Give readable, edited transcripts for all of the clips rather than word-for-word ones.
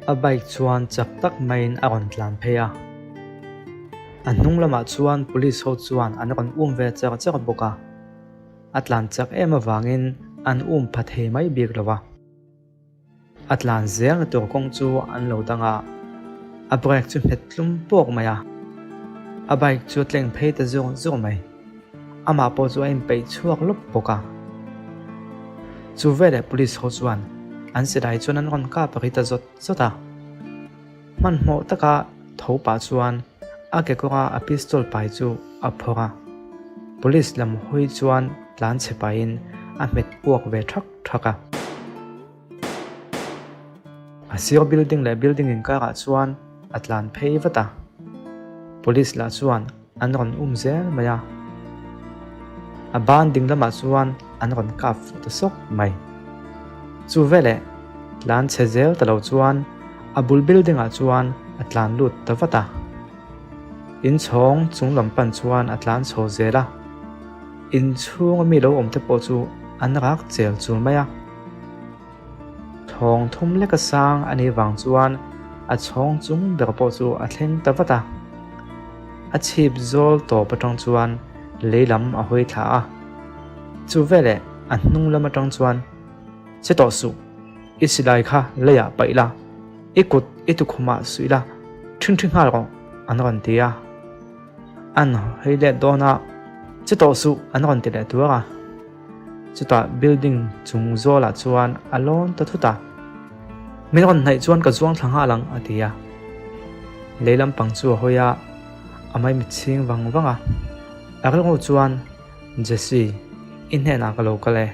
A bike chuan chak tak maiin a rawn tlan phei a. A hnung lamah chuan police ho chuan an rawn um ve char char bawk a. A tlan chak em avangin an um pha thei mai bik lo a. A tlan zelna tur kawng chu an lo dang a, a brake chu nghet tlum pawk mai a. A bike chu a tleng phei ta zawk zawk mai. Amah pawh chu a inpeih chhuak lawp bawk a. Chu veleh police ho chuan an silai chuan an rawn kap ri ta zawt zawt a. Hmanhmawh taka tho pah chuan a kekawra a pistol pai chu a phawrh a. Police lam hawi chuan tlan chhe pahin a hmet puak ve thak thak a. A sir building leh building inkarah chuan a tlan phei vat a. Police lah chuan an rawn um zel mai a. A ban ding lamah chuan an rawn kap fuh ta sawk mai. Chu veleh tlan chhe zel ta lo chuan a bul building ah chuan a tlan lut ta vat a. Inchhawng chung lam pan chuan a tlan chho zel a. Inchhunga mi lo awm te pawh chu an rak chel chul mai a. Thawng thum leka sang a nih vang chuan a chhawng chung ber pawh chu a thleng ta vat a. A chhip zawl tawp atang chuan lei lam a hawi thla a. Chu veleh a hnung lam atang chuan, Che tawh suh, i silai kha leiah paih la, i kut i tukhumah suih la, ṭhingṭhi nghal rawh, an rawn ti a. An hawi let dawn a, Che tawh suh, an rawn ti leh tuar a. Chutah building chung zawlah chuan a lawn ta thut a, Min rawn hnaih chuan ka zuang thla nghal ang, a ti a. Lei lampang chu a hawi a, a maimit chhing vang vang a. A rilru chuan, Jesse, i hnenah ka lo kal e.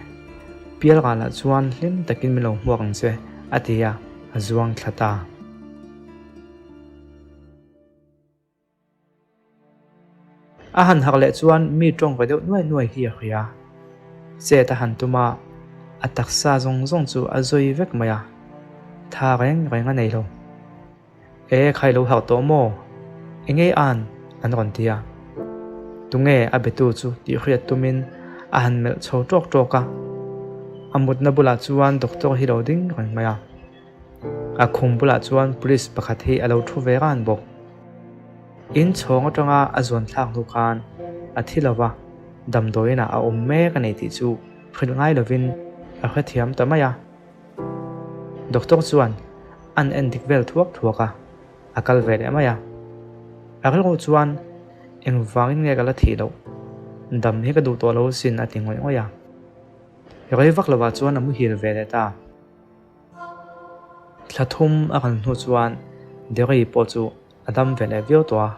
Pial ralah chuan hlim takin min lo hmuak ang che, a ti a, a zuang thla ta. A han harh leh chuan mi tawng ve deuh nuai nuai hi a hria. Chet a han tum a, a taksa zawng zawng chu a zawi vek mai a, tha reng reng a nei lo. E khai lo harh tawh maw? Engei an? an rawn ti a. Tunge a betu chu tih hriat tumin a han melh chho tawk tawk a. A mutna bulah chuan doctor hi lo ding reng mai a. A khum bulah chuan police pakhat hi a lo thu ve ran bawk. In chhawng atanga a zuan thlak hnu khan a thi lo va, damdawiinah a awm mek a nei tih chu hrilh ngai lovin a hrethiam ta mai a. Doctor chuan an en dik vel thuak thuak a, a kal ve leh mai a. A rilru chuan engvangin nge ka la thih loh, dam hi ka duh tawh lo sin a ti ngawih ngawih a. Rei vak lovah chuan a muhil ve leh ta. Thla thum a kal hnu chuan Derry pawh chu a dam ve leh viau tawh a.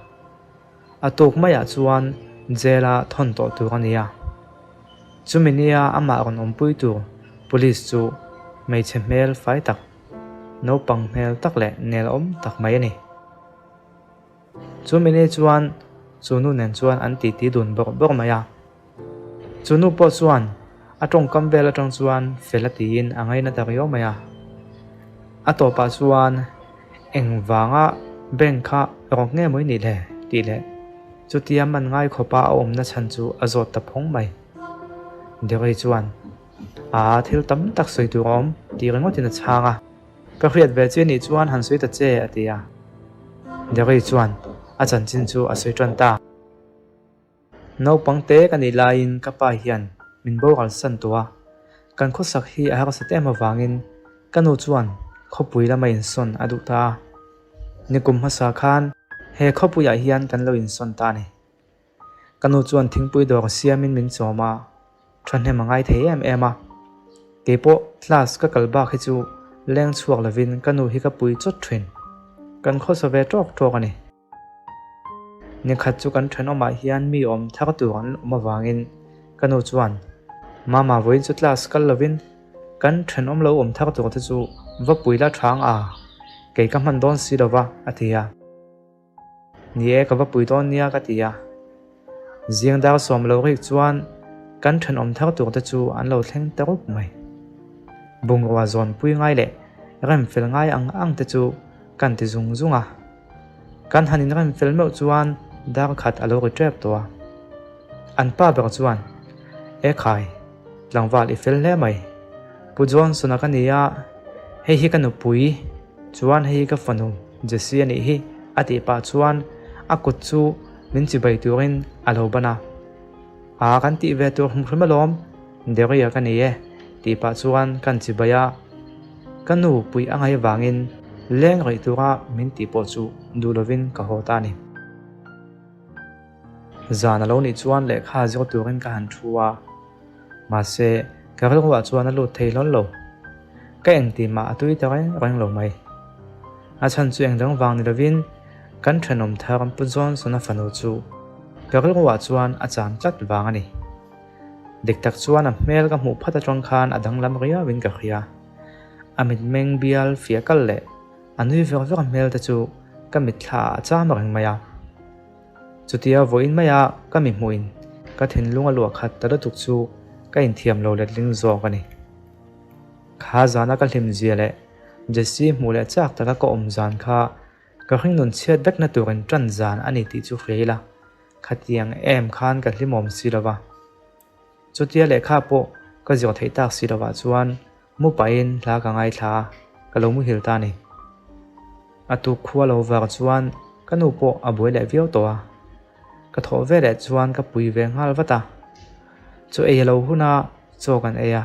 A tuk maiah chuan jail-a thawn tawh tur a ni a. Chumi nia amah rawn awmpui tur police chu hmeichhe hmel fai tak, naupang hmel tak leh nelawm tak mai a ni. Chumi ni chuan chu nu nen chuan an titi dun bawrh bawrh mai a. Chu nu pawh chuan a tawngkam vel atang chuan fel a tiin a ngaina ta riau mai a. A tawpah chuan engvanga bank kha rawk nge mawi nih le tih leh chutia man ngai khawpa a awmna chhan chu a zawt ta phawng mai. Derry chuan a thil tam tak sawi tur a awm tih ringawtin a chhang a. Ka hriat ve che nih chuan han sawi ta che a ti a. Derry chuan a chanchin chu a sawi tan ta. Naupang te ka nih laiin ka pa hian min boral san tawh a, kan khawsak hi a harsat em avangin ka nu chuan khawpui lama insawn a duh ta a. Nikum hmasa khan he khawpuiah hian kan lo insawn ta a ni. Ka nu chuan thingpui dawr siamin min chawm a, thahnem a ngai thei em em a. Keipawh class ka kal bak hi chu leng chhuak lovin ka nu hi ka pui chawt thin. Kan khawsa ve tawk tawk a ni. Nikhat chu kan thenawmah hian mi awm thar tur an awm avangin ka nu chuan, Mama vawiin chu class kal lovin kan thenawm lo awm thar tur te chu va pui la thang a, kei ka hman dawn si lova a ti a. Ni e, ka va pui dawn nia ka ti a. Zing dar sawm lo rik chuan kan thenawm thar tur te chu an lo thleng ta rup mai. Bungrua zawn pui ngai leh rem fel ngai ang ang te chu kan ti zung zung a. Kan han inrem fel meuh chuan dar khat a lo ri tep tawh a. An pa ber chuan, E khai, tlangval i fel hle mai. Pu Johnson-a ka ni a, hei hi ka nupui. Chuan hei hi ka fanu Jessie a nih hi a tih pah chuan a kut chu min chibai turin a lo ban a. Aa kan tih ve tur hrim hrim alawm, Deria ka ni e tih pah chuan kan chibai a. Ka nu puih a ngaih vangin leng rih tura min tih pawh chu duh lovin ka haw ta a ni. Zan a lo nih chuan lehkha zir turin ka han thu a, mahse ka rilruah chuan a lut thei hlawl lo. Ka engtih mah a tui ta reng reng lo mai. A chhan chu engdang vang ni lovin kan thenawm thar Pu Johnson-a fanu chu ka rilruah chuan a cham tlat vang a ni. Dik tak chuan a hmel ka hmuh phat atang khan a danglam riauin ka hria. A mitmeng bial fiah kal leh a nui ver ver hmel te chu ka mitthla ah a cham reng mai a. Chutia vawiin maia ka mi hmuhin ka thinlung a luah khat ta lutuk chu ka inthiam lo letling zawk a ni. Kha zana ka hlim zia leh Jessie hmuh leh chak taka ka awm zan kha ka hringnun chhiat vekna turin tan zan a ni tih chu hria ila, khatiang em khan ka hlimawm si lova. Chutia lehkha pawh ka zir theih tak si lovah chuan Mu pahin hla ka ngaithla a, ka lo muhil ta a ni. A tuk khua lo var chuan ka nu pawh a buai leh viau tawh a, ka thawh ve leh chuan ka pui ve nghal vat a. Chaw ei a lo hun a, chaw kan ei a.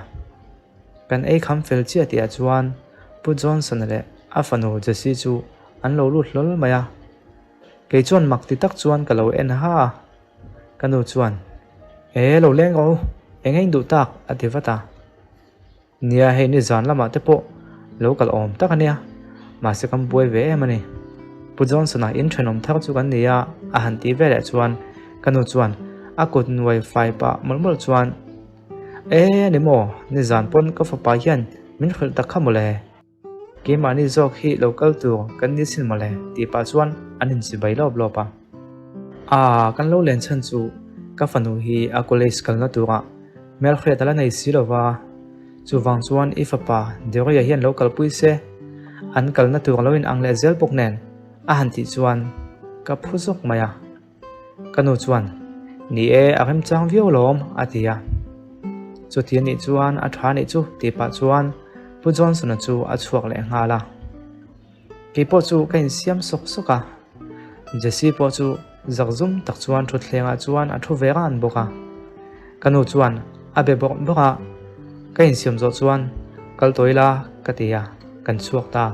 Kan ei kham fel chiah tihah chuan Pu Johnson-a leh a fanu Jessie chu an lo lut hlawl mai a. Kei chuan mak ti tak chuan ka lo en ha a. Ka nu chuan, E, lo leng rawh u, eng a induh tak? a ti vat a. Nia hei nizan lamah te pawh lo kal awm tak a nia, mahse kan buai ve em a ni. Pu Johnson-a in thenawm thar chu kan ni a, a han tih veleh chuan ka nu chuan a kut nuai fai pah mawlh mawlh chuan, E a ni maw, nizan pawn ka fapa hian min hrilh tak kha mawle. Keimahni zawk hi lo kal tur kan ni sin mawle tih pah chuan an inchibai lawp lawp a. Aa, kan lo len chhan chu ka fanu hi a college kalna turah hmelhriat a la nei si lo va, chuvang chuan i fapa Deria hian lo kalpui se, an kalna tur lo inang leh zel bawk nen a han tih chuan ka phu zawk mai a. Ka nu chuan, Ni e, a remchang viau lawm, a ti a. Chuti anih chuan a tha anih chu tih pah chuan Pu Johnson-a chu a chhuak leh nghal a. Kei pawh chu ka insiam sawk sawk a. Jessie pawh chu zakzum tak chuan thutthlengah chuan a thu ve ran bawk a. Ka nu chuan a be bawrh bawrh a, ka insiam zawh chuan kal tawh ila ka ti a, kan chhuak ta.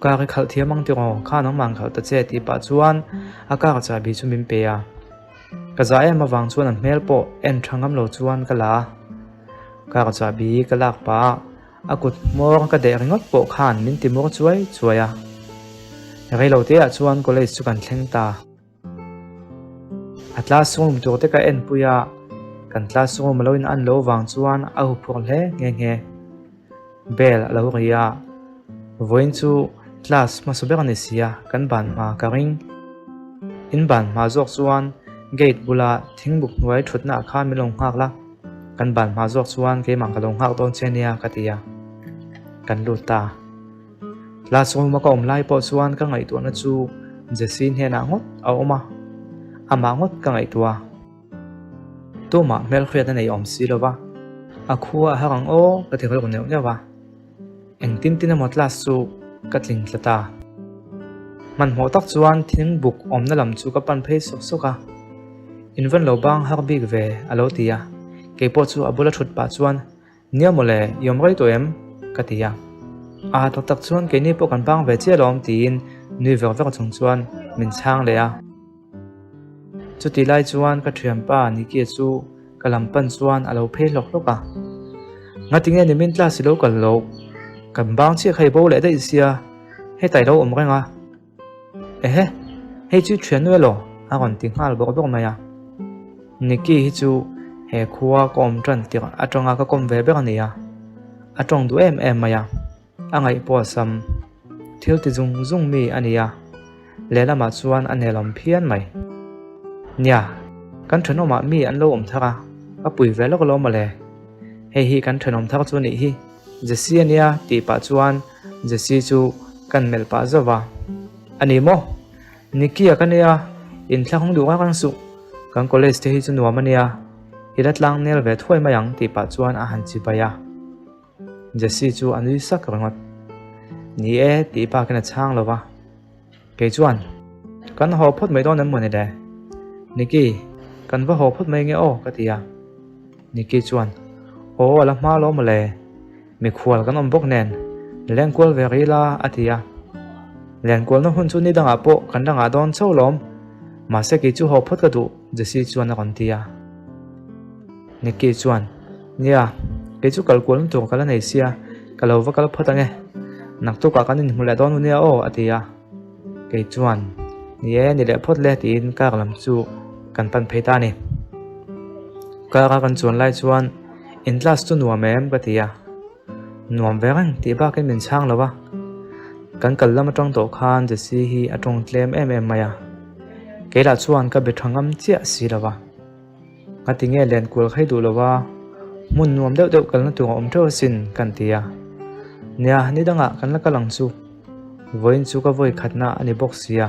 Car i khalh thiam ang tiraw, kha nangmah an khalh ta che tih pah chuan a car chahbi chu min pe a. Ka za em avang chuan a hmel pawh en tha ngam lo chuan ka la a. Car chahbi ka lak pah a, a kut hmawr ka deh ringawt pawh khan min ti mur chuai chuai a. Reilote ah chuan college chu kan thleng ta. A classroom tur te ka en pui a, kan classroom a lo in an loh vang chuan a huphurh hle nghe nghe. Bell a lo ri a, vawiin chu class hmasa ber a ni si a, kan ban hma ka ring. In ban hma zawk chuan gate bula thingbuk hnuai thutna ah khan min lo nghak la, kan ban hma zawk chuan keimah ka lo nghak dawn che nia ka ti a, kan lut ta. Classroom a ka awm lai pawh chuan ka ngaihtuahna chu Jessie hnenah ngawt a awm a, amah ngawt ka ngaihtuah a. Tumah hmelhriat a nei awm si lo va, a khua a har ang aw ka ti rilru neuh neuh a. Engtin tin emaw class chu ka tling tla ta. Hmanhmawh tak chuan thingbuk awmna lam chu ka pan phei sawk sawk a, In vawn lo bang har bik ve a lo ti a, keipawh chu a bula thut pah chuan Nia mawle, i awm rei tawh em? ka ti a. A tak tak chuan keini pawh kan bang ve chiah alawm tiin nui ver ver chung chuan min chhang leh a. Chuti lai chuan ka thianpa Nicky-a chu ka lam pan chuan a lo phei hlawk hlawk a. Ngatinge nimin class i lo kal loh? Kan bang chiah kha i bo leh daih sia, hetah i lo awm reng a. Ehe, hei chu thiannu elaw? a rawn ti nghal bawk bawk mai a. Nicky hi chu he khua ka awm tan tirh atanga ka kawm ve ber a ni a, a tawng duh em em mai a, a ngaih pawh a sam. Thil ti zung zung mi a ni a, lehlamah chuan a nelawm phian mai. Nia, kan thenawmah mi an lo awm thar a, ka pui ve lawk alawm mawle. Hei hi kan thenawm thar chu a nih hi, Jessie a nia tih pah chuan Jessie chu kan melh pah zauh a, A ni maw? Nicky-a ka nia, inthlahawng duh ngak ang suh. Kan college te hi chu nuam a nia, i la tlang nel ve thuai mai ang tih pah chuan a han chibai a. Jessie chu a nui sak ringawt. Ni e tih bakin a chhang lo va. Kei chuan, Kan haw phawt mai dawn em mawni le? Nikki, kan va haw phawt mai nge aw ka ti a. Nikki chuan, Aw a la hma lo mawle, mikhual kan awm bawk nen, lenkual ve rih la a ti a. Lenkualna hun chu ni dangah pawh kan la ngah dawn chauh lawm, mahse kei chu haw phawt ka duh Jessie chuan a rawn ti a. Nikki chuan, Nia, kei chu kal kualna tur ka la nei sia, ka lo va kal phawt ang e. Naktukah kan inhmu leh dawn u nia aw, a ti a. Kei chuan, Ni e, ni leh phawt le tiin car lam chu kan pan phei ta a ni. Car a kan chuan lai chuan, In class chu nuam em? ka ti a. Nuam ve reng tih bakin min chhang lo a. Kan kal lam atang tawh khan Jessie hi a tawng tlem em em mai a. Kei lah chuan ka be tha ngam chiah si lo va. Ngati nge len kual khai duh lo va, hmun nuam deuh deuh kalna tur a awm teuh asin kan ti a. Nia, ni dangah kan la kal ang chu. Vawiin chu ka vawi khatna a ni bawk sia,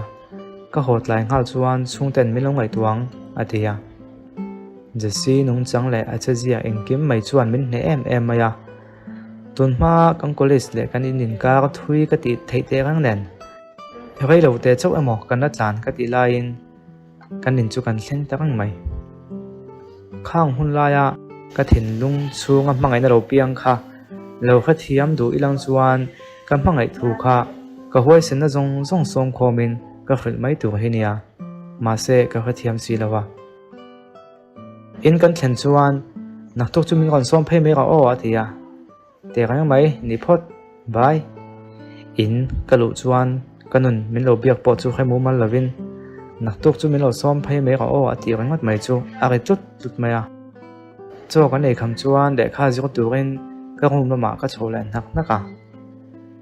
ka haw tlai nghal chuan chhungten min lo ngaihtuah ang, a ti a. Jessie nungchang leh a chezia engkim mai chuan min hneh em em mai a. Tun hma kan college leh kan in inkar thui ka tih theih teh reng nen, rei lo teh chauh emaw kan la tlan ka tih laiin kan in chu kan thleng ta reng mai. Khang hun laia ka thinlung chhunga hmangaihna lo piang kha lo hrethiam duh ilang chuan ka hmangaih thu kha ka huaisenna zawng zawng sawm khawmin ka hrilh mai tur hi nia, mahse ka hrethiam si lo a. In kan thlen chuan naktuk chu min rawn sawm phei mai rawh aw a ti a. Teh reng mai, ni phawt, bye. In ka luh chuan ka nun min lo biak pawh chu hre mumal lovin naktuk chu min lo sawm phei mai rawh aw a tih ringawt mai chu a ri tlut tlut mai a. Chaw kan ei kham chuan lehkha zir turin ka room lamah ka chho leh hnak hnak a.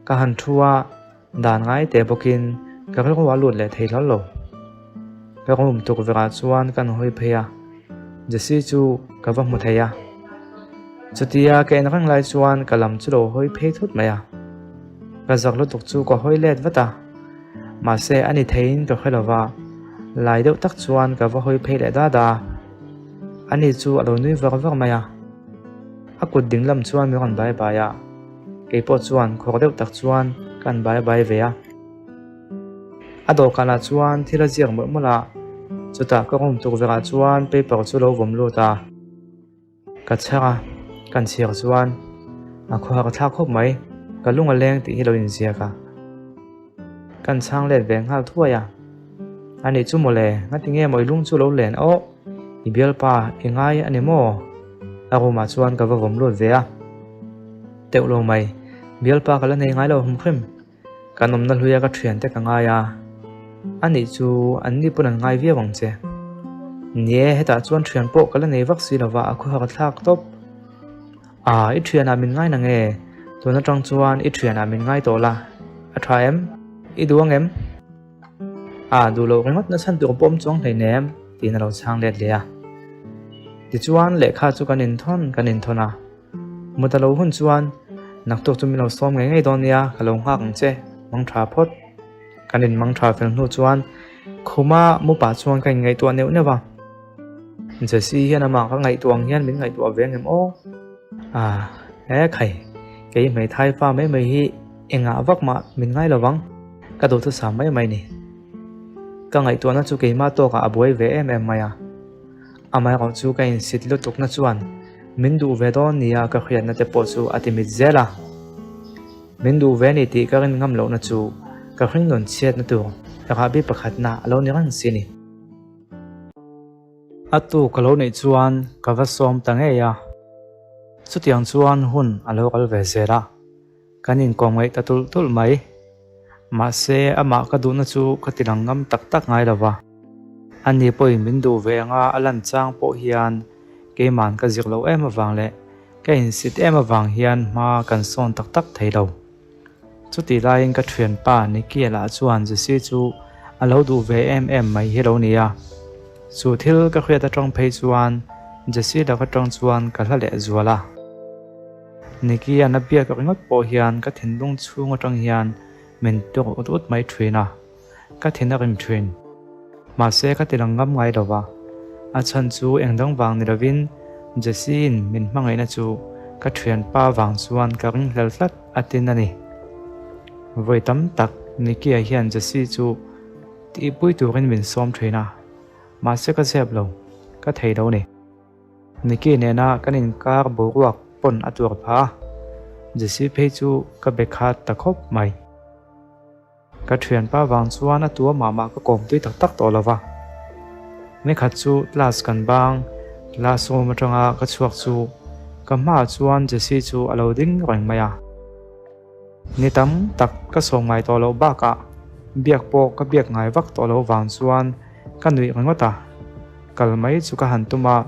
Ka han thu a. Dan ngai teh bawkin ka rilru a lut leh thei hlawl lo. Ka room tukverhah chuan ka hawi phei a, Jessie chu ka va hmu thei a. Chutia ka en reng lai chuan ka lam chu lo hawi phei thut mai a. Ka zak lutuk chu ka hawi let vat a, mahse a ni theiin ka hre lo va, lai deuh tak chuan ka va hawi phei leh dat a. Ani chu a lo nui var var mai a, a kut ding lam chuan min rawn bai bai a. Kei pawh chuan khawk deuh tak chuan ka han bai bai ve a. A dawhkanah chuan thil a ziak mawlh mawlh a, chutah ka room tukverhah chuan paper chu lo vawm lut a. Ka chhar a, kan chhiar chuan a khawhar thlak khawp mai, ka lung a leng tih hi lo inziak a. Kan chhang let ve nghal thuai a. A nih chu mawle, ngati nge maw i lung chu lo len awh? I bialpa i ngai a ni maw? A room ah chuan ka va vawm lut ve a. Teuh lo mai, bialpa ka la nei ngai lo hum hrim. Kan awmna hluia ka thiante ka ngai a. A nih chu an ni pawn an ngai viau ang che. Ni e, hetah chuan thian pawh ka la nei vak si lova a khawhar thlak tawp. Ah, i thianah min ngai nang e, tun atang chuan i thianah min ngai tawh la, a tha em? I duh ang em? Ah, duh loh ringawt na chhan tur pawh awm chuang hleinem, tiin a lo chhang let leh a. Tichuan lehkha chu kan inthawn kan inthawn a, mut a lo hun chuan naktuk chu min lo sawm ngei ngei dawn nia, ka lo nghak ang che, mang tha phawt. Kan inmang tha fel hnu chuan khuma mu pah chuan ka inngaihtuah neuh neuh a. Jessie hian amah ka ngaihtuah ang hian min ngaihtuah ve ngem aw. Ah, he khai, kei hmeithai fa mai mai hi engah vak mah min ngai lo vang, ka duhthusam mai mai ni. Ka ngaihtuahna chu keimah tawkah a buai ve em em mai a. Amaherawh chu ka insit lutukna chuan min duh ve dawn nia ka hriatna te pawh chu a ti mit zel a. Min duh ve ni tih ka rin ngam lohna chu ka hringnun chhiatna tur rahbi pakhatna a lo ni reng si ni. A tu ka lo neih chuan ka va sawm ta ngei a, chutiang chuan hun a lo kal ve zel a, kan inkawm ngaih ta tulh tulh mai. Mahse, amah ka duhna chu ka ti lang ngam tak tak ngai lo va, ani pawhin min duh ve anga a lan chang pawh hian keiman ka zir loh em avang leh ka insit em avang hian hma kan sawn tak tak thei lo. Chutih laiin ka thianpa Nicky lah chuan Jessie chu a lo duh ve em em mai hi lo ni a. Chu thil ka hriat atang phei chuan Jessie lak atang chuan ka hla leh zual a. Nicky an a biak ringawt pawh hian ka thinlung chhung atang hian min tur ut ut mai thin a. Ka thin a rim thin. Mahse ka ti lang ngam ngai lo va. A chhan chu eng dang vang ni lovin Jessie in min hmangaihna chu ka thianpa vang chuan ka ringhlel tlat a tin a ni. Vawi tam tak Nicky-a hian Jessie chu tihpui turin min sawm thin a, mahse ka zep lo, ka thei lo ni. Nicky nena kan inkar boruak pawn a tuar phah a, Jessie phei chu ka be khat ta khawp mai. Ka thianpa vang chuan a tua mah mah ka kawm tui tak tak tawh lo va. Nikhat chu class kan bang, class room atanga ka chhuak chu ka hmaah chuan Jessie chu a lo ding reng mai a. Ni tam tak ka sawm ngai tawh loh bakah biak pawh ka biak ngai vak tawh loh vang chuan ka nuih ringawt a, kal mai chu ka han tum a.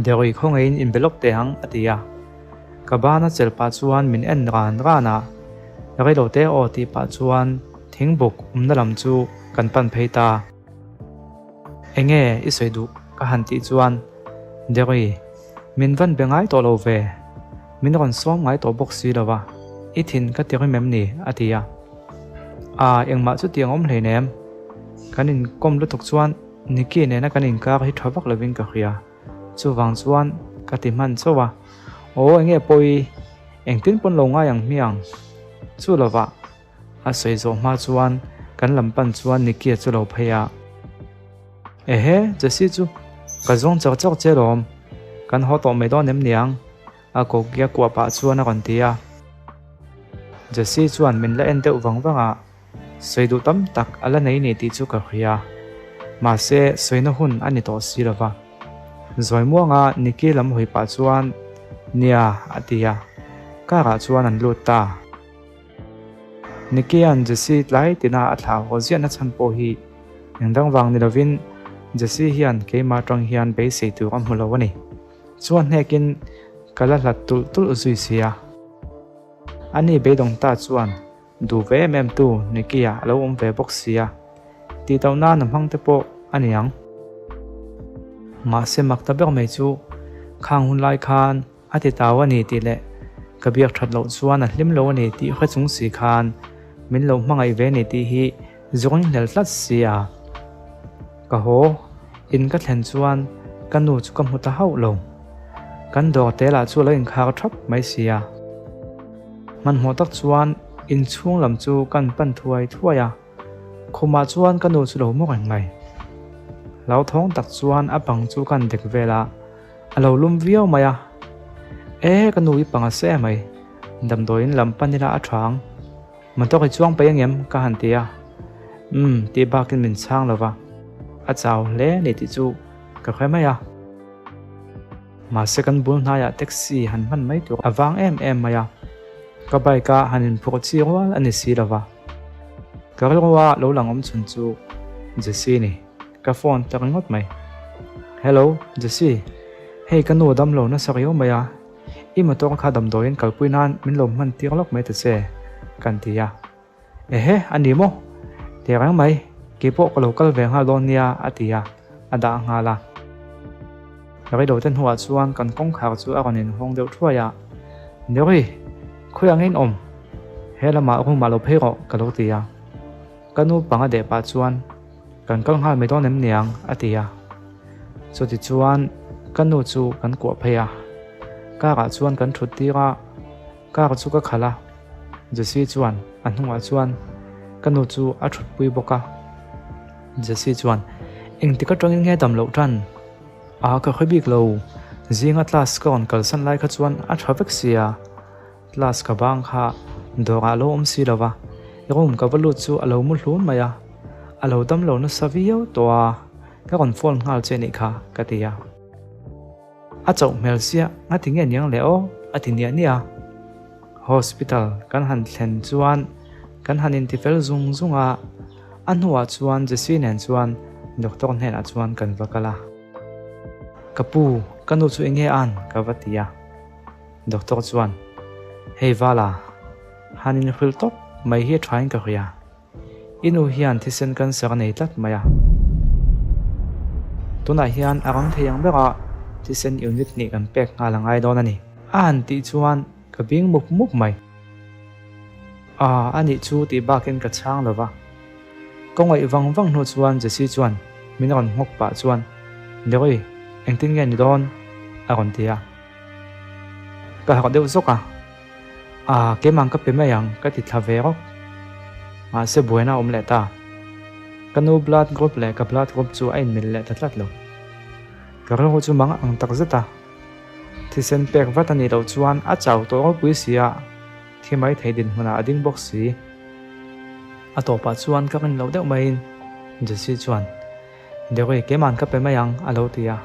Derui khawngaihin inbe lawk teh ang a ti a. Ka bana chelh pah chuan min en ran ran a, reilo te aw tih pah chuan thingbuk awmna lam chu kan pan phei ta. Enge i sawi duh ka han tih chuan Derui min van be ngai tawh lo ve, min rawn sawm ngai tawh bawk si lo va, i thin ka ti rim em ni? a ti a. Aa engmah chutiang awm hleinem, kan inkawm lutuk chuan Nicky nena kan inkar hi tha vak lovin ka hria, chuvang chuan ka ti hman chauh a, Aw enge pawi, engtin pawn lo ngai ang hmiang? Chu lovah a sawi zawh hma chuan kan lam pan chuan Nicky-a chu lo phei a, Ehe, Jessie chu ka zawng char char che lawm, kan haw tawh mai dawn em niang? A kokia kuah pah chuan a rawn ti a. Jessie chuan min la en deuh vang vang a. Sawi duh tam tak a la nei ni tih chu ka hria. Mahse, sawina hun a ni tawh si lo va. Zawi muanga Nicky lam hawi pah chuan, Nia, a ti a. Car ah chuan an lut ta. Nicky-a'n Jessie tlai tina a thlah haw ziahna chhan pawh hi eng dang vang ni lovin Jessie hian keimah atang hian beisei tur a hmu lo a ni. Chuan hnekin ka la hlat tulh tulh zui si a. Ani beidawng ta chuan Duh ve em em tu Nicky-a a lo awm ve bawk sia, tih tauh nan a hmang te pawh a ni ang. Mahse mak ta ber mai chu khang hun lai khan a ti tau a ni tih leh ka biak that loh chuan a hlim lo a ni tih hre chung si khan min lo hmangaih ve ni tih hi zawng hlel tlat sia. Ka haw in ka thlen chuan ka nu chu ka hmu ta hauh lo. Kan dawr te lah chu a lo inkhar thap mai sia. Hmanhmawh tak chuan inchhung lam chu kan pan thuai thuai a, khumah chuan ka nu chu lo mu reng mai. Hlauthawng tak chuan a pang chu kan dek vel a, a lo lum viau mai a. E, ka nu i pang a se mai, damdawiin lam pan ila a tha ang. Motor i chuang paih angem? ka han ti a. Umm, tih bakin min chhang lo va, a chau hle ni tih chu ka hre mai a. Mahse kan bul hnaiah taxi han hman mai tur a vang em em mai a, ka bike a han inphurh chi rual a ni si lo va. Ka rilrua lo lang awm chhun chu Jessie ni, ka phone ta ringawt mai. Hello, Jessie, hei ka nu a damlo nasa riau mai a, i motor kha damdawiin kalpui nan min lo hman tir lawk mai ta che, kan ti a. Ehe, a ni maw? Ti reng mai, keipawh ka lo kal ve nghal dawn nia, a ti a, a dah nghal a. Reilote hnuah chuan kan kawngkhar chu a rawn inhawng deuh thuai a, Neri, khawi ang in awm? He lamah room ah lo phei rawh, ka lo ti a. Ka nu panga deh pah chuan, Kan kal nghal mai dawn em niang? a ti a. Chutichuan ka nu chu kan kuah phei a, car ah chuan kan thut tir a. Car chu ka khalh a, Jessie chuan a hnungah chuan ka nu chu a thutpui bawk a. Jessie chuan, Engtik atangin nge dam loh tan? A ka hre bik lo, zinga class ka rawn kalsan lai kha chuan a tha vek sia, class ka bang kha dawrah a lo awm si lo va, room ka va lut chu a lo mu hlun mai a, a lo dam lo nasa viau tawh a, ka rawn phone nghal che nih kha, ka ti a. A chauh hmel sia nga ti nge niang le aw a ti niah niah a. Hospital kan han thlen chuan kan han inti fel zung zung a, a hnuah chuan Jessie nen chuan doctor hnenah chuan kan va kal a. Ka pu, ka nu chu enge an? ka va ti a. Doctor chuan, Hei Vala, han inhrilh tawp mai hi a thain ka hria. I nu hian thisen cancer a nei tlat mai a. Tunah hian a rang thei ang bera thisen unit hnih kan pek nghal a ngai dawn a ni. A han tih chuan ka bing mup mup mai. A, a nih chu tih bakin ka chhang lo va. Ka ngaih vang vang hnu chuan Jessie chuan min rawn nghawk pah chuan, Leroy, engtin nge ni dawn? a rawn ti a. Ka harh deuh zawk a. Aa, keimah ka pe mai ang ka ti thla ve rawk. Mahse buaina a awm leh ta. Ka nu blood group leh ka blood group chu a inmil leh ta tlat lo. Ka rilru chu mang ang tak zet a. Thisen pek vat a nih loh chuan a chau tawh ropui si a, thi mai thei dinhmunah a ding bawk si. A tawpah chuan ka rin loh deuh maiin Jessie chuan, Deuhi, keima'n ka pe mai ang, a lo ti a.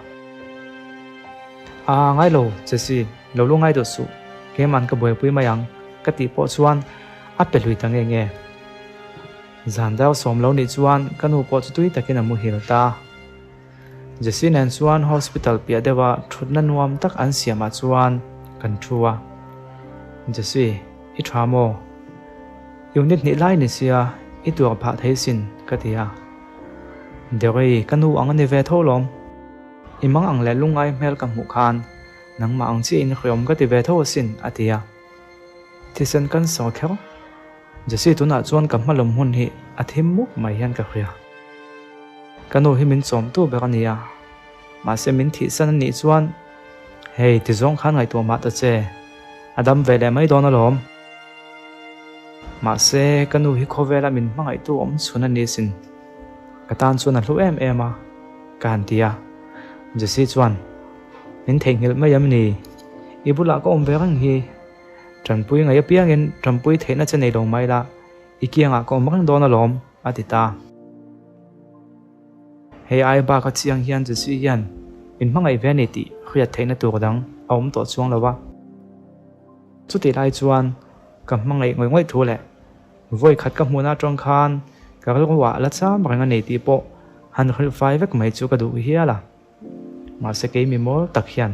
Aa, ngai lo, Jessie, lo lu ngai duh suh, keima'n ka buaipui mai ang, ka tih pawh chuan a pe hlui ta nge nge. Zan deuh sawm lo nih chuan ka nu pawh chu tui takin a muhil ta. Jessie nen chuan hospital piah deuha thutna nuam tak an siamah chuan kan thu a. Jessie, i tha maw? Unit hnih lai ni sia, i tuar phah thei sin, ka ti a. Derry, ka nu ang a ni ve tho lawm. I mang ang leh lungngai hmel ka hmuh khan nangmah ang chiahin hriawm ka ti ve tho asin, a ti a. Thisen kan sawi kher. Jessie tunah chuan ka hmalawm hun hi a thim mup mai hian ka hria. Ka nu hi min chawmtu ber a ni a, mahse min thihsan a nih chuan hei ti zawng khan ngaihtuah mah ta che, a dam ve leh mai dawn alawm. Mahse ka nu hi khawvela min hmangaihtu awm chhun a ni sin, ka tan chuan a hlu em em a, ka han ti a. Jessie chuan, Min theihnghilh mai em ni? I bulah ka awm ve reng hi. Tanpui ngaih apiangin tanpui theihna che nei lo mai la, i kiangah ka awm reng dawn alawm, a ti ta. Hei ai baka chiang hian Jessie hian min hmangaih ve a ni tih hriat theihna tur dang a awm tawh chuang lo a. Chutih lai chuan ka hmangaih ngawih ngawih thu leh vawi khat ka hmuhna atang khan ka rilruah la cham reng a ni tih pawh han hrilh fai vek mai chu ka duh hial a. Mahse kei mi mawl tak hian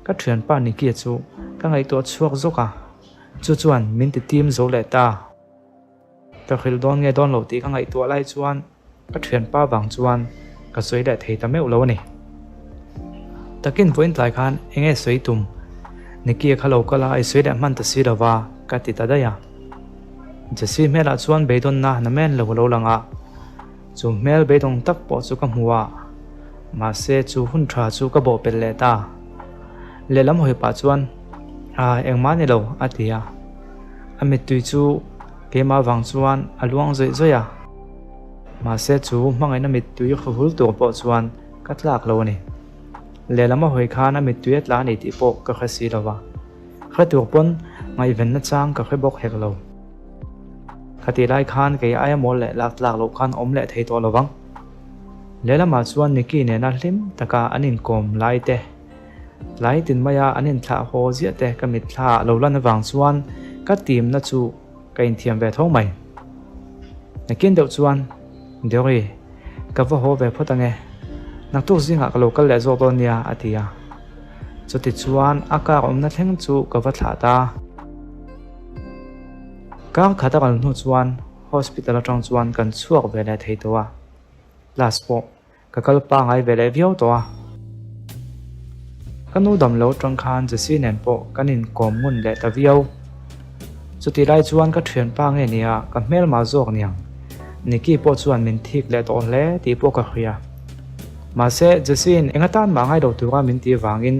ka thianpa Nicky-a chu ka ngaihtuah chhuak zawk a, chu chuan min ti tim zo leh ta. Ka hrilh dawn nge dawn lo tih ka ngaihtuah lai chuan ka thianpa vang chuan ka sawi leh thei ta meuh lo a ni. Takin vawiin tlai khan eng nge sawi tum? Nicky-a kha lo kal a, i sawi leh hman ta si lo va, ka ti ta daih a. Jessie hmelah chuan beidawnna namen lo a lo lang a. Chu hmel beidawng tak pawh chu ka hmu a, mahse chu hun tha chu ka bawh pelh leh ta. Lehlam hawi pah chuan, Ah, engmah ni lo, a ti a. A mittui chu keimah vang chuan a luang zawih zawih a. Mahse chu hmangaihna mittui hruhul tur pawh chuan ka tlak lo a ni. Lehlam a hawi khan a mittui a tla a ni tih pawh ka hre si lo va. Hre tur pawn ngaihvenna chang ka hre bawk hek lo. Khatih lai khan kei aia mawl leh lak tlak loh khan awm leh thei tawh lo vang. Lehlamah chuan Nicky nena hlim taka an inkawm lai te, tlai tin maia an inthlah haw ziah te ka mitthla ah lo lan avang chuan ka timna chu ka inthiam ve tho mai. Nakin deuh chuan, Deori, ka va haw ve phawt ange, naktuk zingah ka lo kal leh zawk dawn nia, a ti a. Chutichuan a car awmna thleng chu ka va thlah ta. Kar khat a kal hnu chuan hospital atang chuan kan chhuak ve leh thei tawh a, class pawh ka kal pangai ve leh viau tawh a. Ka nu dam lo atang khan Jessie nen pawh kan inkawm ngun leh ta viau. Chutih lai chuan ka thianpa nge nia ka hmelmah zawk niang Nicky pawh chuan min thik leh tawh hle tih pawh ka hria. Mahse Jessie in eng atan mah ngai lo tura min tih vangin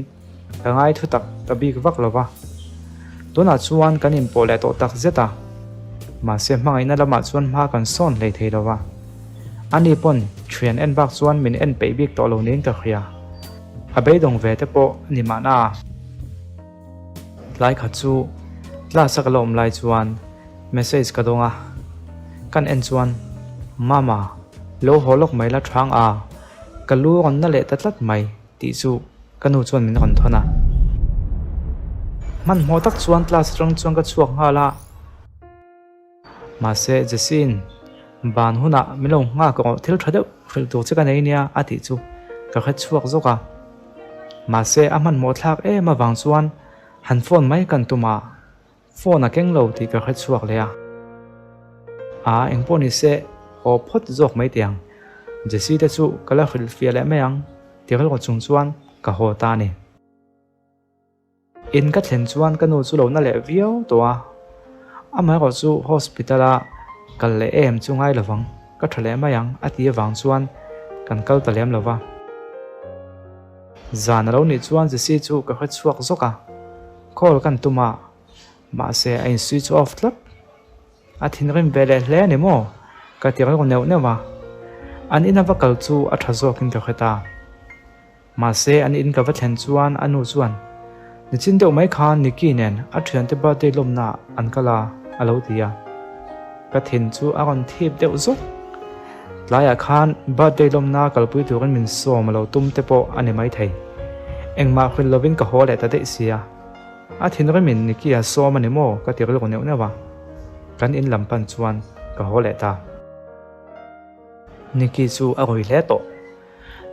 Ka ngai thu tak ta bik vak lo va, tunah chuan kan inpawh leh tawh tak zet a, mahse hmangaihna lamah chuan hma kan sawn hlei thei lo va, ani pawn thian en bak chuan min en peih bik tawh lo niin ka hria, a beidawng ve te pawh a ni mahna. Tlai khat chu class a ka la awm lai chuan message ka dawng a, kan en chuan Mama, lo haw lawk mai la thang a, ka lu rawn na leh ta tlat mai. Tih chu ka nu chuan min rawn thawn a. Hmanhmawh tak chuan class atang chuan ka chhuak nghal a. Mahse Jessie-in ban hunah min lo nghak rawh thil tha deuh hrilh tur che ka nei nia a tih chu ka hre chhuak zawk a. Mahse a hmanhmawh thlak em avang chuan han phone mai kan tum a. Phone a keng lo tih ka hre chhuak leh a. Aa engpawh ni se haw phawt zawk mai teh ang. Jessie te chu ka la hrilh fiah leh mai ang ti rilru chung chuan ka haw ta a ni. In ka thlen chuan ka nu chu lo na leh viau tawh a. Amaherawh chu hospital a kal leh em chu ngai lovang, ka tha leh mai ang a ti avang chuan kan kal ta lem lova. Zan a lo nih chuan Jessie chu ka hre chhuak zawk a. Call kan tum a. Mahse a in switch off tlat. A thinrim ve leh hle a ni maw? Ka ti rilru neuh neuh a. An ina va kal chu a tha zawkin ka hre ta. Mahse an in ka va thlen chuan a nu chuan, Nichin deuh mai khan Nicky nen a thiante birthday lawmna an kal a, a lo ti a. Ka thin chu a rawn thip deuh zawk. Tlaiah khan birthday lawmna kalpui turin min sawm a lo tum te pawh a ni maithei. Engmah hrilh lovin ka haw leh ta daih sia. A thinrimin Nicky a sawm a ni maw ka ti rilru neuh neuh a, kan in lam pan chuan ka haw leh ta. Nicky chu a rui hle tawh.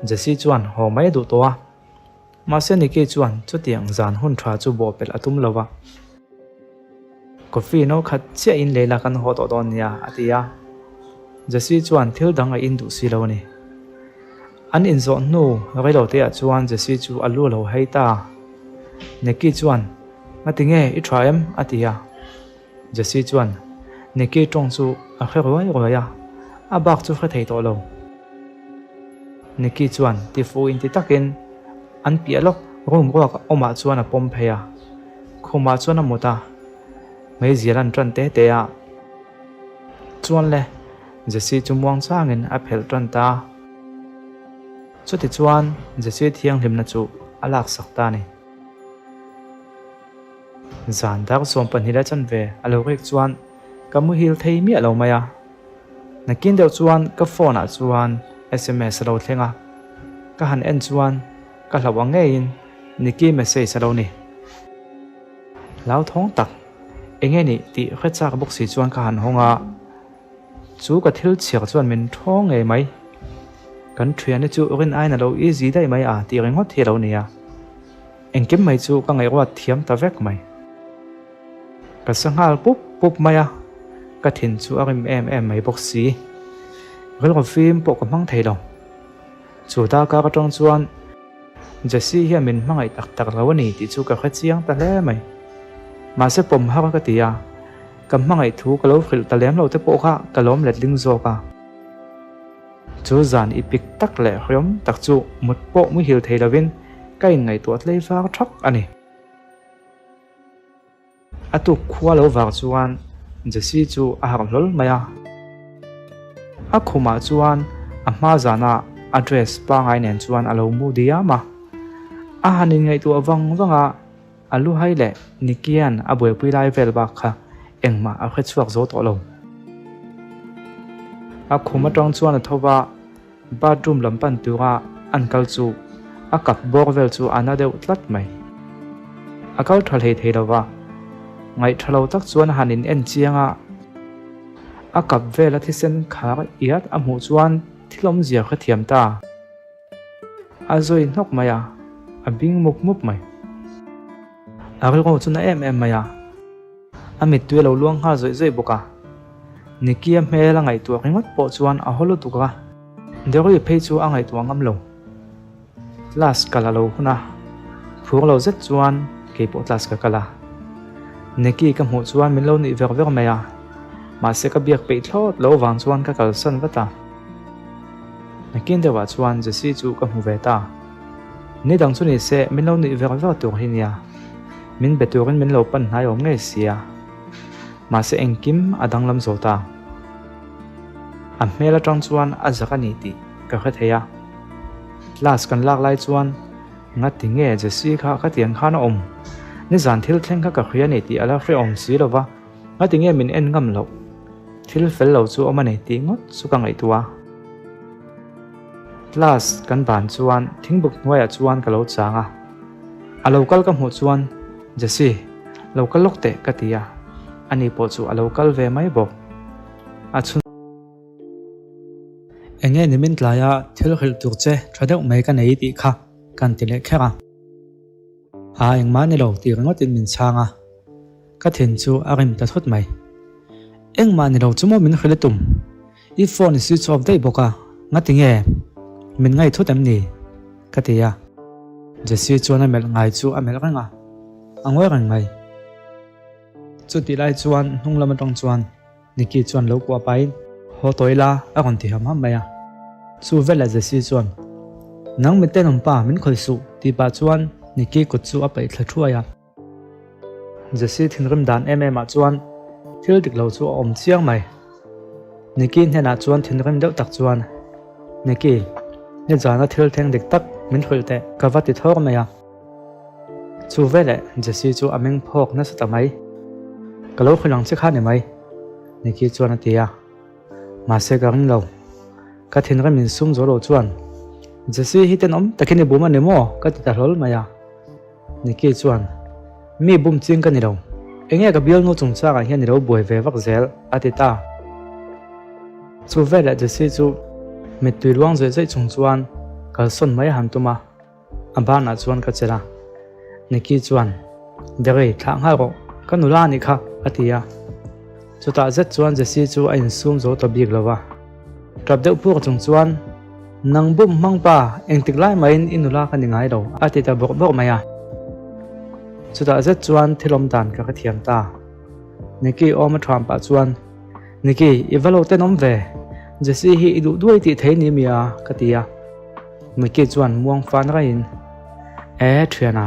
Jessie chuan haw mai a duh tawh a, mahse Nicky chuan chutiang zan hun tha chu bawhpelh a tum lo va. Coffee no khat chiah in lei la kan haw tawh dawn nia a ti a, Jessie chuan thil dang a in duh si lo a ni. An inzawh hnu reilo te ah chuan Jessie chu a lu a lo hei ta. Nicky chuan, Ngati nge i tha em? a ti a. Jessie chuan Nicky tawng chu a hre ruai ruai a, a bak chu hre thei tawh lo. Nicky chuan tifu inti takin an piah lawk room ruak awmah chuan a pawm phei a, khumah chuan a mut a, meizial an tan te te a. Chuan le, Jessie chu muang changin a phelh tan ta. Chutichuan Jessie thianghlimna chu a laksak ta a ni. Zan dar 12 leh chanve a lo rik chuan ka muhil thei miah lo mai a. Nakin deuh chuan ka phone ah chuan sms a lo thleng a, ka han en chuan ka hlauh ang ngeiin Nicky message a lo ni. Hlauthawng tak enge nih tih hre chak bawk si chuan ka han hawng a, chu ka thil chhiar chuan min thawng ngei mai. Kan thiante chu rin aiin a lo easy daih mai a tih ringawt hi a lo ni a. Engkim mai chu ka ngaihruat thiam ta vek mai. Ka sa nghal pup pup mai a, ka thin chu a rim em em mai bawk si. Rilru fim pawh ka hmang thei lo. Chu darkar atang chuan Jessie hian min hmangaih tak tak lo a ni tih chu ka hre chiang ta hle mai. Mahse pawm har ka ti a, ka hmangaih thu ka lo hrilh ta lem lo te pawh kha ka lawm letling zawk a. Chu zan i pik tak leh hriam tak chu mut pawh muhil thei lovin ka inngaihtuah tlei var thak a ni. A tuk khua lo var chuan Jessie chu a harh hlawl mai a. A khumah chuan a hma zana a dress pangai nen chuan a lo mu diam a. A han inngaihtuah vang vang a. A luhai leh Nikian a buaipui lai vel bak kha engmah a hre chhuak zo tawh lo. A khum atang chuan a tho va, bathroom lam pan tura an kal chu a kap bawr vel chu a na deuh tlat mai. A kal tha hlei thei lo va, ngaih tha lo tak chuan a han in en chiang a, a kap vela thisen khar iat a hmuh chuan thil awmzia hre thiam ta. A zawi hnawk mai a, a bing mup mup mai. A rilru chu na em em mai a, a mittui a lo luang nghal zawih zawih bawk a. Nicky-a hmel a ngaihtuah ringawt pawh chuan a haw lutuk a, Derry phei chu a ngaihtuah ngam lo. Class kal a lo hun a, phur lo zet chuan keipawh class ka kal a. Nicky ka hmuh chuan min lo nuih ver ver mai a, mahse ka biak peih thlawt lo vang chuan ka kalsan vat a. Nakin deuhah chuan Jessie chu ka hmu ve ta. Ni dang chu ni se min lo nuih ver ver tur hi nia. Min be turin min lo pan hnai awm ngei sia. Mahse engkim a danglam zo ta. A hmel atang chuan a zak a ni tih ka hre thei a. Class kan lak lai chuan ngati nge Jessie kha khatiang khan a awm? Nizan thil thleng kha ka hria ni tih a la hrehawm si lova. Ngati nge min en ngam loh? Thil fel lo chu awm a ni tih ngawt chu ka ngaihtuah a. Class kan ban chuan thingbuk hnuaiah chuan ka lo chang a. A lo kal ka hmuh chuan, Jessie, lo kal lawk teh ka ti a. Ani pawh chu a lo kal ve mai bawk. A chhun. Enge nimin tlaia thil hrilh tur che tha deuh mai ka nei tih kha kan ti leh kher a. A engmah ni lo tih ringawtin min chhang a, ka thin chu a rim ta thut mai. Engmah ni lo chu maw min hrilh i tum? I phone i switch off daih bawk a, ngati nge? Min ngaih thut em ni? Ka ti a. Jessie chuan a melh ngai chu a melh reng a, a ngawi reng mai. Chutih lai chuan hnung lam atang chuan Nicky chuan lo kuah pahin, Haw tawh ila, a rawn ti ham ham mai a. Chu veleh Jessie chuan, Nang mi tenawm pa, min khawih suh, tih pah chuan Nicky kut chu a paih thla thuai a. Jessie thinrim dan em em ah chuan thil dik lo chu a awm chiang mai. Nikki hnenah chuan thinrim deuh tak chuan, Nikki, nizana thil thleng dik tak min hrilh teh ka va ti thawr mai a. Chu veleh Jessie chu a meng phawk nasa ta mai. Ka lo hrilh ang che kha ni mai, Nikki chuan a ti a. Mahse ka ring lo. Ka thinrim insum zo lo chuan, Jessie hi tenawm takin i bum a ni maw? ka ti ta hlawl mai a. Nikki chuan, Mi bum ching ka ni lo. Enge ka bialnu chungchangah hian i lo buai ve vak zel? a ti ta. Chu veleh Jessie chu mittui luang zawih zawih chung chuan kalsawn mai a han tum a, a banah chuan ka chelh a. Nikki chuan, Derry, thlah nghal rawh, ka nula a nih kha, a ti a. Chutah zet chuan Jessie chu a insum zo ta bik lo va. Tap deuh puk chung chuan, Nang bum hmang pa, engtik lai mahin i nula ka ni ngai lo, a ti ta bawrh bawrh mai a. Chutah zet chuan thil awm dan ka hrethiam ta. Nikki awm a thuam pah chuan, Nikki, i va lo tenawm ve. Jessie hi i duh duai tih thei ni mi a? ka ti a. Nikki chuan muang fan raiin, E, thiana,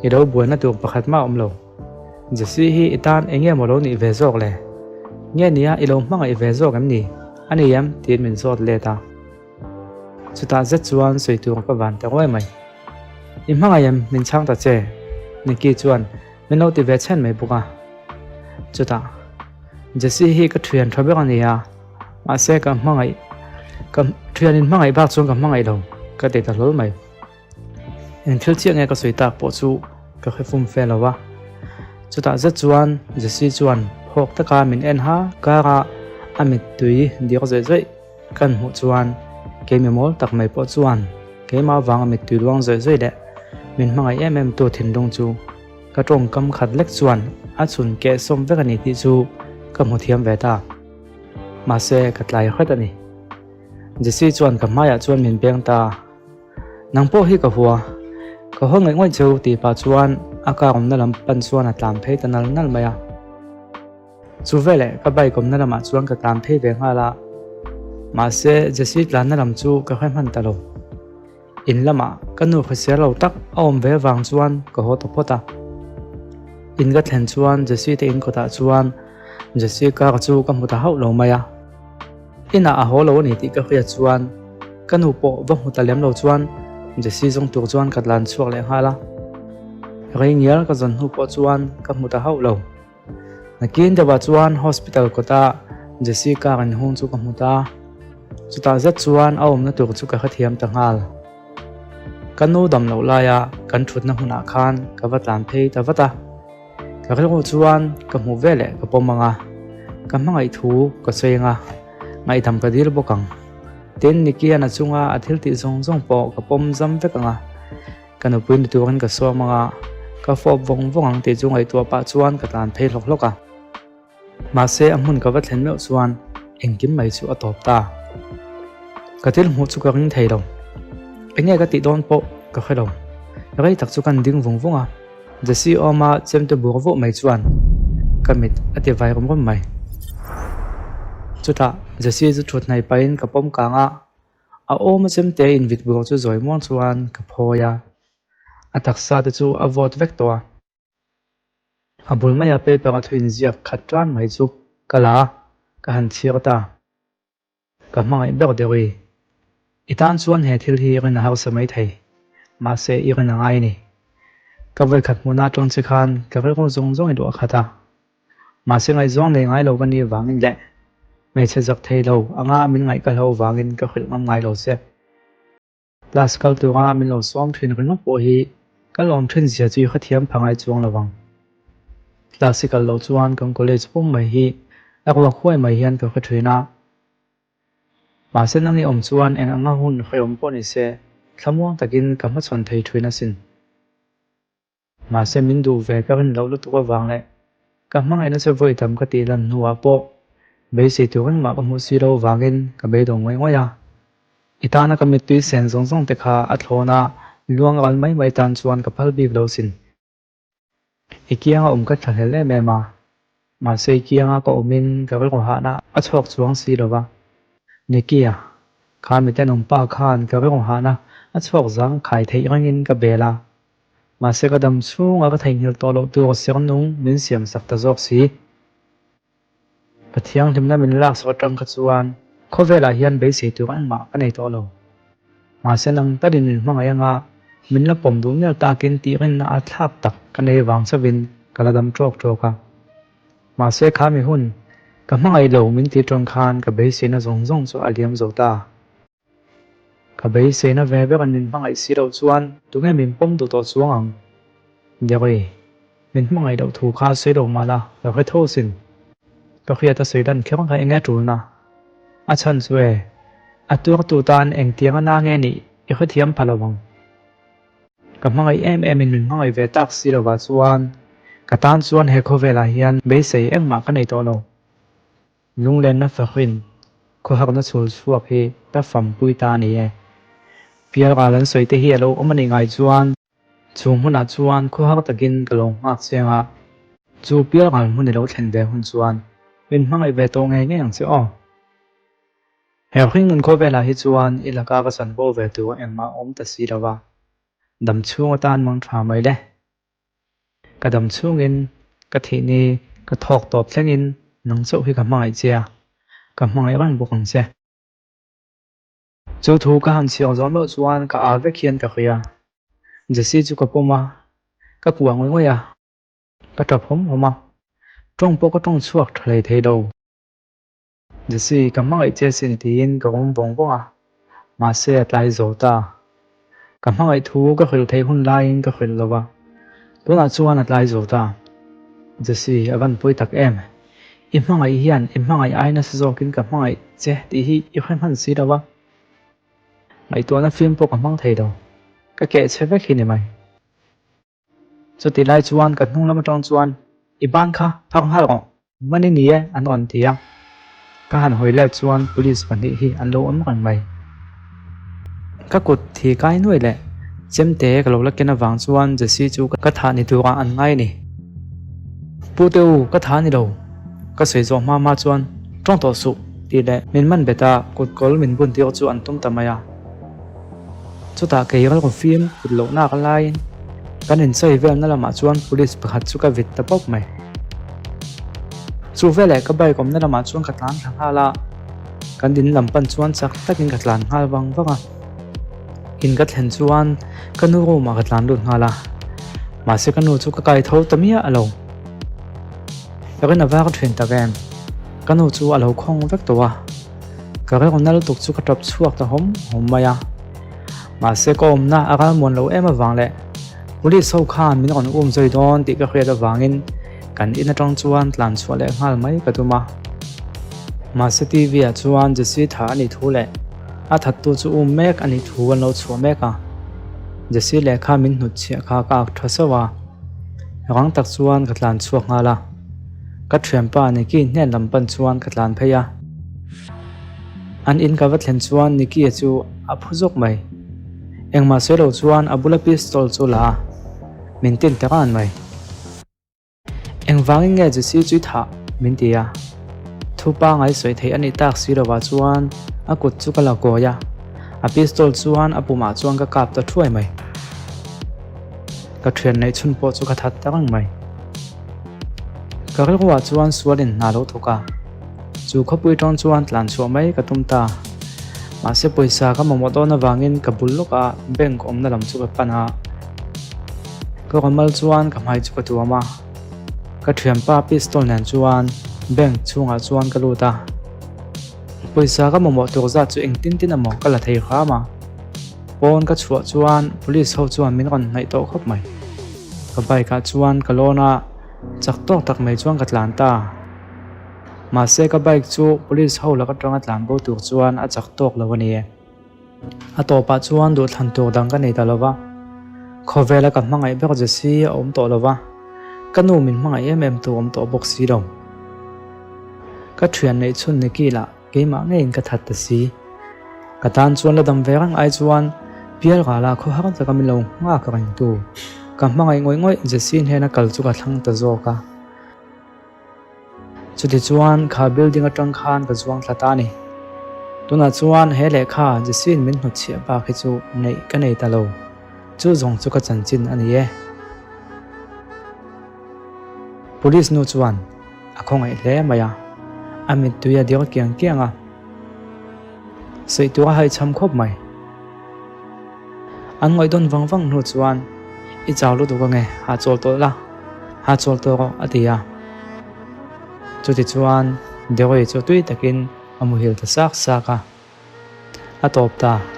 i lo buaina tur pakhat mah a awm lo. Jessie hi i tan eng nge maw lo nih ve zawk le? Nge nia i lo hmangaih ve zawk em ni? A ni em? tiin min zawt let a. Chutah zet chuan sawi tur ka van ta ruai mai. I hmangaih em? Min chhang ta che. Nikki chuan min lo ti ve chhen mai bawk a. Chutah, Jessie hi ka thian tha ber a ni a, mahse ka hmangaih, ka thianin hmangaih bak chuan ka hmangaih lo, ka ti ta hlawl mai. Eng thil chiah nge ka sawi tak pawh chu ka hre fum fe lo a. Chutah zet chuan Jessie chuan phawk taka min en ha kara a mittui dir zawih zawih kan hmuh chuan keimi mawl tak mai pawh chuan keimah vanga mittui luang zawih zawih leh min hmangaih em em tu thinlung chu ka tawngkam khat lek chuan a chhun keh sawm vek a ni tih chu ka hmu thiam ve ta. Mahse ka tlai hret a ni. Jessie chuan ka hmaiah chuan min beng ta. Nang pawh hi ka hua, ka haw ngaih ngawih cheu tih pah chuan a car awmna lam pan chuan a tlan phei ta nal nal mai a. Chu veleh ka bike awmna lamah chuan ka tlan phei ve nghal a, mahse Jessie tlanna lam chu ka hre hman ta lo. In lamah ka nu hrisel lo tak a awm ve vang chuan ka haw ta phawt a. In ka thlen chuan Jessie te in kawtah chuan Jessie car chu ka hmu ta hauh lo mai a. Inah a haw lo a ni tih ka hriat chuan ka nu pawh va hmu ta lem lo chuan Jessie zawng tur chuan ka tlan chhuak leh nghal a. Rei ngial ka zawn hnu pawh chuan ka hmu ta hauh lo. Nakin deuhah chuan hospital kawta Jessie car inhung chu ka hmu ta. Chutah zet chuan a awmna tur chu ka hrethiam ta nghal. Ka nu dam loh laia kan thutna hmunah khan ka va tlan phei ta vat a. Ka rilru chuan ka hmuh veleh ka pawm ang a, ka hmangaih thu ka sawi ang a, ngaihdam ka dil bawk ang. Tin, Nikian a chunga a thil tih zawng zawng pawh ka pawm zam vek ang a, ka nupui ni turin ka sawm ang a, ka fawp vawng vawng ang tih chu ngaihtuah pah chuan ka tlan phei hlawk hlawk a. Mahse, a hmun ka va thlen meuh chuan engkim mai chu a tawp ta. Ka thil hmuh chu ka ring thei lo. Enge ka tih dawn pawh ka hre lo. Rei tak chu kan ding vung vung a. Jessie awma chemte bur vuah mai chuan ka mit a ti vai rum rum mai. Chutah Jessie chu thut hnaih pahin ka pawm kang a, a awma chemte invit bur chu zawi muang chuan ka phawi a. A taksa te chu a vawt vek tawh a. A bul maia paper a thu inziak khat tan mai chu ka la a, ka han chhiar ta. Ka hmangaih ber deuh i. I tan chuan he thil hi rin a harsa mai thei, mahse i rin a ngai a ni. Ka vawikhat hmuhna atang che khan ka rilru zawng zawng i luah khat a. Mahse ngaihzawng nei ngai lo ka nih vangin leh hmeichhe zak thei lo anga min ngaih ka hlauh vangin ka hrilh ngam ngai lo che. Class kal tura min lo sawm thin ringawt pawh hi ka lawm thin zia chu i hrethiam pha ngai chuang lo ang. Class i kal loh chuan kan college pum mai hi a ruak huai mai hian ka hre thin a. Mahse nang i awm chuan eng anga hun hrehawm pawh ni se thlamuang takin ka hmachhawn thei thin asin. Mahse min duh ve ka rin loh lutuk avang leh ka hmangaihna che vawi tam ka tih lan hnuah pawh beisei tur engmah ka hmuh si lo vangin ka beidawng ngawih ngawih a. I tana ka mittui sen zawng zawng te kha a thlawn a, luang ral mai mai tan chuan ka phal bik lo sin. I kianga awm ka thlahlel em em a, mahse i kianga ka awmin ka rilru hahna a chhuak chuang si lo va. Nikia, kha mitenawm pa khan ka rilru hahna a chhuak zang khai theih rengin ka bel a. Mahse ka dam chhunga ka theihnghilh tawh loh tur ser nung min siam sak ta zawk si. Ka thianghlimna min laksak atang kha chuan khawvelah hian beisei tur engmah ka nei tawh lo. Mahse nang talin min hmangaih anga min la pawm duh mial takin tih rinna a thlak tak ka nei vang chauhin ka la dam tawk tawk a. Mahse kha mi hun ka hmangaih lo min ti tawng khan ka beiseina zawng zawng chu a liam zo ta. Ka beiseina ve ber min hmangaih si loh chuan tunge min pawm duh tawh chuang ang? Derry, min hmangaih loh thu kha sawi lo mah la, ka hre tho sin. Ka hriat a sawi lan kher kha enge tulna? A chhan chu e, a tuartu tan engtiang a na nge nih i hrethiam pha lo ang. Ka hmangaih em em in min hmangaih ve tak si lovah chuan ka tan chuan he khawvelah hian beisei engmah ka nei tawh lo. Lunglenna fahrin khawhakna chhul chhuak hi ka fampui ta a ni e. Pialral an sawi te hi a lo awm a nih ngai chuan chu hmunah chuan khawhak takin ka lo nghak chiang a, chu pialral hmun i lo thlen ve hun chuan min hmangaih ve tawh ngei ngei ang che aw. He hringnun khawvelah hi chuan i laka ka chanbo ve tur engmah a awm ta si lo va, dam chhung atan mang tha mai le. Ka dam chhungin ka thih ni ka thawk tawp thlengin nang chauh hi ka hmangaih che a, ka hmangaih reng bawk ang che. Chu thu ka han chhiar zawh loh chuan ka â vek hian ka hria. Jessie chu ka pawm a, ka kuah ngawih ngawih a, ka ṭap hawm hawm a, ṭawng pawh ka ṭawng chhuak ṭha hlei thei lo. Jessie, ka hmangaih che sin tiin ka awm vawng vawng a, mahse a tlai zo ta. Ka hmangaih thu ka hrilh theih hun laiin ka hrilh lo va, tunah chuan a tlai zo ta. Jessie, a van pawi tak em? I hmangaih hian i hmangaih ai nasa zawkin ka hmangaih che tih hi i hre hman si lo va. Ngaihtuahna fim pawh ka hmang thei lo, ka keh chhe vek hi ni mai. Chutih lai chuan ka hnung lam atang chuan, I ban kha phak nghal rawh, man i ni e, an rawn ti a. Ka han hawi let chuan police pahnih hi an lo awm reng mai. Ka kut thi kai nuai leh chemte ka lo la ken avang chuan Jessie chu ka thah ni turah an ngai a ni. Pu te u, ka thah a ni lo, ka sawi zawh hma hma chuan tawng tawh suh tih leh min man bet a, kut kawl min bun tir chu an tum ta mai a. Chutah kei rilru fim kut loh nak laiin kan insawi velna lamah chuan police pakhat chu ka vit ta pawp mai. Chu veleh ka bike awmna lamah chuan ka tlan thla nghal a, kan in lam pan chuan chak takin ka tlan nghal vang vang a. In ka thlen chuan ka nu room ah ka tlan lut nghal a, mahse ka nu chu ka kai tho ta miah lo. Ka rin a var thin tak em, ka nu chu a lo khawng vek tawh a. Ka rilru na lutuk chu ka tap chhuak ta hawm hawm mai a. Mahse ka awmna a ralmuan lo em avang leh Police ho khan min rawn um zui dawn tih ka hriat avangin kan in atang chuan tlan chhuah leh nghal mai ka tum a. Mahse TV ah chuan Jessie tha a nih thu leh a thattu chu um mek a nih thu an lo chhuah mek a. Jessie lehkha min hnutchhiah kha ka ak tha sauh a. Rang tak chuan ka tlan chhuak nghal a. Ka thianpa Nicky hnen lam pan chuan ka tlan phei a. An in ka va thlen chuan Nicky-a chu a phu zawk mai. Engmah sawi lo chuan a bula pistol chu la a, min tin ta ran mai. Engvangin nge Jessie chu i thah? min ti a. Thu pangai sawi theih a nih tak si lovah chuan a kut chu ka la kawi a, a pistol chuan a pumah chuan ka kap ta thuai mai. Ka thian neih chhun pawh chu ka that ta reng mai. Ka rilruah chuan sualin hna lo thawk a, chu khawpui tawng chuan tlan chhuah mai ka tum ta. Mahse pawisa ka mamawh dawn avangin ka bul lawkah bank awmna lam chu ka pan a, ka ramal chuan ka hmai chu ka tuam a, ka thianpa pistol nen chuan bank chhungah chuan ka lut a. Pawisa ka mamawh tur zat chu engtin tin emaw ka la thei hram a. Pawn ka chhuah chuan police ho chuan min rawn hnaih tawh khawp mai. Ka bike ah chuan ka lawn a, chak tawk tak mai chuan ka tlan ta. Mahse ka bike chu police ho lak atanga tlan bo tur chuan a chak tawk lo a ni. A tawpah chuan duhthlan tur dang ka nei ta lo va. Khawvela ka hmangaih ber Jessie a awm tawh lo va, ka nu min hmangaih em em tu awm tawh bawk si lo. Ka thian neih chhun Nicky lah Keimah ngeiin ka that ta si. Ka tan chuan la dam ve reng ai chuan Pial rala khaw har taka min lo nghak reng tu ka hmangaih ngawih ngawih Jessie hnena kal chu ka thlang ta zawk a. Chutichuan kha building atang khan ka zuang thla ta a ni. Tunah chuan he lehkha Jessie-in min hnutchhiah bak hi chu neih ka nei ta lo. Chu zawng chu ka chanchin a ni e. Police nu chuan a khawngaih hle mai a, a mittui a dir kiang kiang a. Sawi tur a haihchham khawp mai. An ngawih dawn vang vang hnu chuan, I chau lutuk ange, hahchawl tawh la, hahchawl tawh rawh a ti a. Chutichuan Dewi chu tui takin a muhil ta sak sak a. A tawp ta.